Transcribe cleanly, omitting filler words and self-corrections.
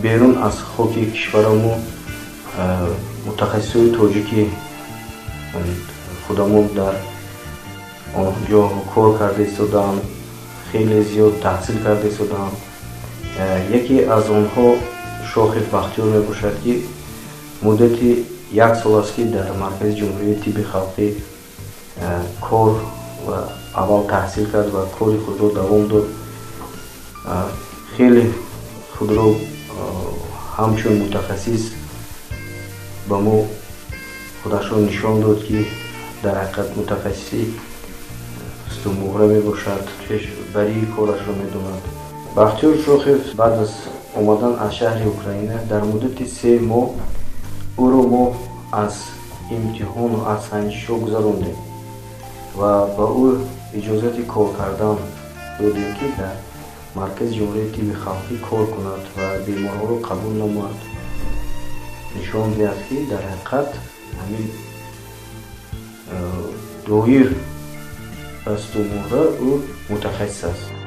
Берун аз хоки кишварамо мутахассисои тоҷики худамон дар он ҷо кор карда истодаанд, хеле зиёд таҳсил карда истодаанд. Яке аз онҳо Шохев Бахтиёр мебошад, ки муддати як сол аст, ки дар Маркази ҷумҳурии тибби халқӣ кор ва аввал таҳсил кард ва кори худро давом дод. Хеле худро ҳамчун мутахассис ба мо худашро нишон дод, ки дар ҳақиқат мутахассиси сутунмуҳра мебошад, пешбарии корашро медонад. Бахтиёр Шохев баъд аз омадан аз шаҳри Украина дар муддати 3 моҳ ӯро мо аз имтиҳону аз санҷишҳо гузарондем ва ба ӯ иҷозати кор кардан додем, ки дар Маркази ҷумҳурии тибби халқӣ кор кунад ва беморҳоро қабул намояд, нишон диҳад, ки дар ҳақиқат ҳамин доир ба сутунмуҳра ӯ мутахассис аст.